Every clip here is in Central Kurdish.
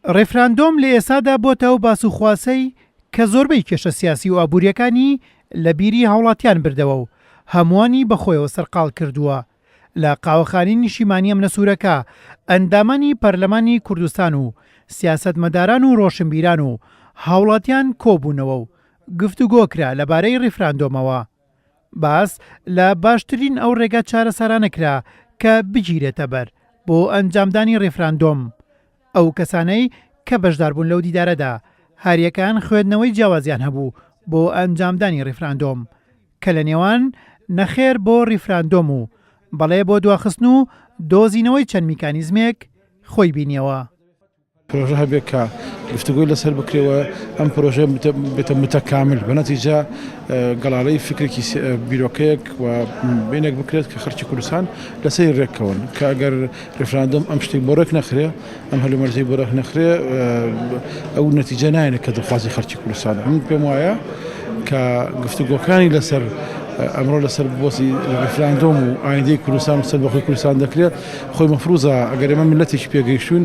ڕیفراندۆم لە ئێستادا بۆتە ئەو باس و خواسەی کە زۆربەی کێشە سیاسی و ئابوورییەکانی لە بیری هاوڵاتیان بردەوە و هەمووانی بە خۆیەوە سەرقاڵ کردووە. لە قاوەخانەی نیشیمانی ئەمنەسوورەکە ئەندامانی پەرلەمانی کوردستان و سیاسەتمەداران و ڕۆشنبیران و هاوڵاتیان کۆبوونەوە و گفتوگۆ کرا لەبارەی ڕیفراندۆمەوە. باس لە باشترین ئەو ڕێگا چارەسەرانە کرا کە بگیرێتە بەر بۆ ئەنجامدانی ڕیفراندۆم. ئەو کەسانەی کە بەشداربوون لەو دیدارەدا هەریەکەیان خوێندنەوەی جیاوازیان هەبوو بۆ ئەنجامدانی ڕیفراندۆم کە لە نێوان نەخێر بۆ ڕیفراندۆم و بەڵێ بۆ دواخستن و دۆزینەوەی چەند میکانیزمێک خۆی بینیەوە. پرۆژە هەبێت کە گفتوگۆی لەسەر بکرێ و ئەم پرۆژەیە بێتە متەکامل بە نەتیجە گەڵاڵەی فکرێکی بیرۆکەیەک و بینێک بکرێت کە خەڵکی کوردستان لەسەری رێککەون کە ئەگەر ریفراندۆم ئەم شتێک بۆ ڕێک نەخرێ ئەم هەلومەرجەی بۆ ڕێک نەخرێ ئەو نەتیجە نایەنێ کە دڵخوازی خەڵکی کوردستانە من پێم وایە کە گفتوگۆکانی لەسەر ئەمڕۆ لەسەر بۆسی ریفراندۆم و ئایندەی کوردستان و سەربەخۆی کوردستان دەکرێت خۆی مەفروزە ئەگەر ئێمە میللەتێکی پێگەیشتوین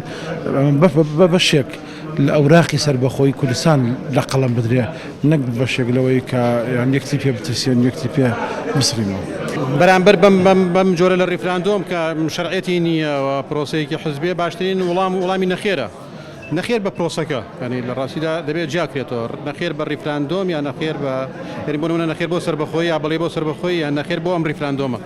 بە بەشێک لە ئەوراقی سەربەخۆی کوردستان لە قەڵەم بدرێ نەک بەشێک لەوەی کە یان یەکتری پێ بترسێن یەکتری پێ بسڕینەوە. بەرامبەر بەم بەم بەم جۆرە لە ڕیفراندۆم کە شەرعیەتی نییە و پرۆسەیەکی حزبیە باشترین وڵام وڵامی نەخێرە. نەخێر بە پرۆسەکە یانی لە ڕاستیدا دەبێت جیا کرێتەوە نەخێر بە ڕیفراندۆم یا نەخێر بە یانی بۆ نمونە نەخێر بۆ سەربەخۆیی یا بەڵێ بۆ سەربەخۆیی یان نەخێر بۆ ئەم ڕیفراندۆمە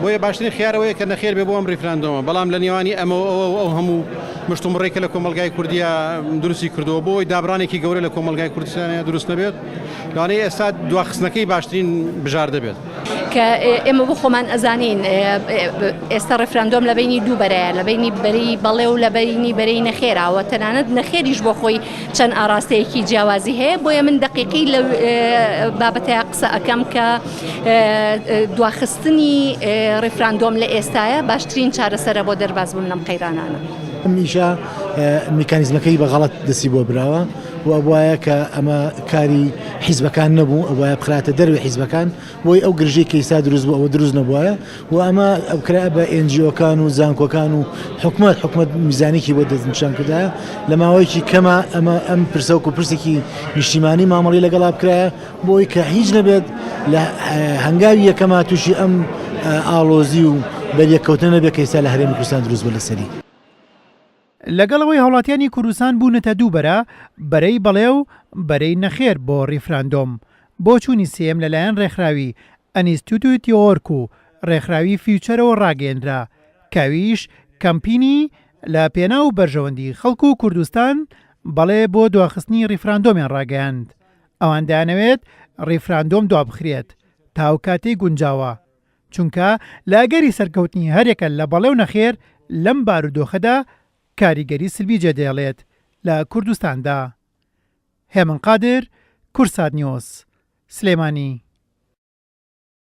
بۆیە باشترین خیار ئەوەیە کە نەخێر بێ بۆ ئەم ڕیفراندۆمە بەڵام لە نێوانی ئەمە و ئەوە و ئەو هەموو مشتومڕێک کە لە کۆمەڵگای کوردیا دروستی کردووە بۆ ئەوەی دابڕانێکی گەورە لە کۆمەڵگای کوردستانیا دروست نەبێت لەوانەیە ئێستا دواخستنەکەی باشترین بژاردە بێت. کە ئێمە بۆ خۆمان ئەزانین ئێستا ڕێفراندۆم لە بینی دوو بەرەیە لە بینی بەرەی بەڵێ و لە بینی بەرەی نەخێراوە تەنانەت نەخێریش بۆ خۆی چەند ئاراستەیەکی جیاوازی هەیە بۆیە من دەقیقی لە بابەتەیە قسە ئەەکەم کە دواخستنی ڕێفراندۆم لە ئێستاە باشترین چارەسەرە بۆ دەربازبوون لەم قەیرانانە. ئەمیشە میکانیزمەکەی بە غەڵەت دەستی بۆ براوە و ئەبوایە کە ئەمە کاری حیزبەکان نەبوو ئەبوایە بخراتە دەروی حیزبەکان بۆی ئەو گرژی کە ئیستا دروست بوو ئەوە دروست نەبوایە و ئەمە ئەکرا بە NGO کان و زانکۆکان و حکومەت حکومەت میزانێکی بۆ دەستنیشان کردایە لە ماوەیەکی کەمە ئەمە ئەم پرسە وەکو پرسێکی نیشتیمانی مامەڵی لەگەڵا بکرایە بۆی کە هیچ نەبێت لە هەنگاوی یەکەما تووشی ئەم ئاڵۆزی و بەریەککەوتنە نەبێت کە ئیستا لە هەرێمی کوردستان دروست بوو لەسەری. لەگەڵ ئەوەی هاوڵاتیانی کوردستان بوونەتە دوو بەرە، بەرەی بەڵێ و بەرەی نەخێر بۆ ڕیفراندۆم، بۆچوونی سێیەم لەلایەن ڕێکخراوی ئەنیستیتوتی تیۆرک و ڕێکخراوی فیوچەرەوە ڕاگەیەنرا کە ئەویش کەمپینی لە پێناو بەرژەوەندی خەڵک و کوردستان بەڵێ بۆ دواخستنی ڕیفراندۆمیان ڕاگەیاند. ئەوان دەیانەوێت ڕیفراندۆم دوابخرێت تا ئەو کاتەی گونجاوە، چونکە لە ئەگەری سەرکەوتنی هەریەکە لە بەڵێ و نەخێر لەم بارودۆخەدا کاریگەری سلبی جێدەهێڵێت لە کوردستاندا. هێمن قادر، کوردسات نیوز، سلێمانی.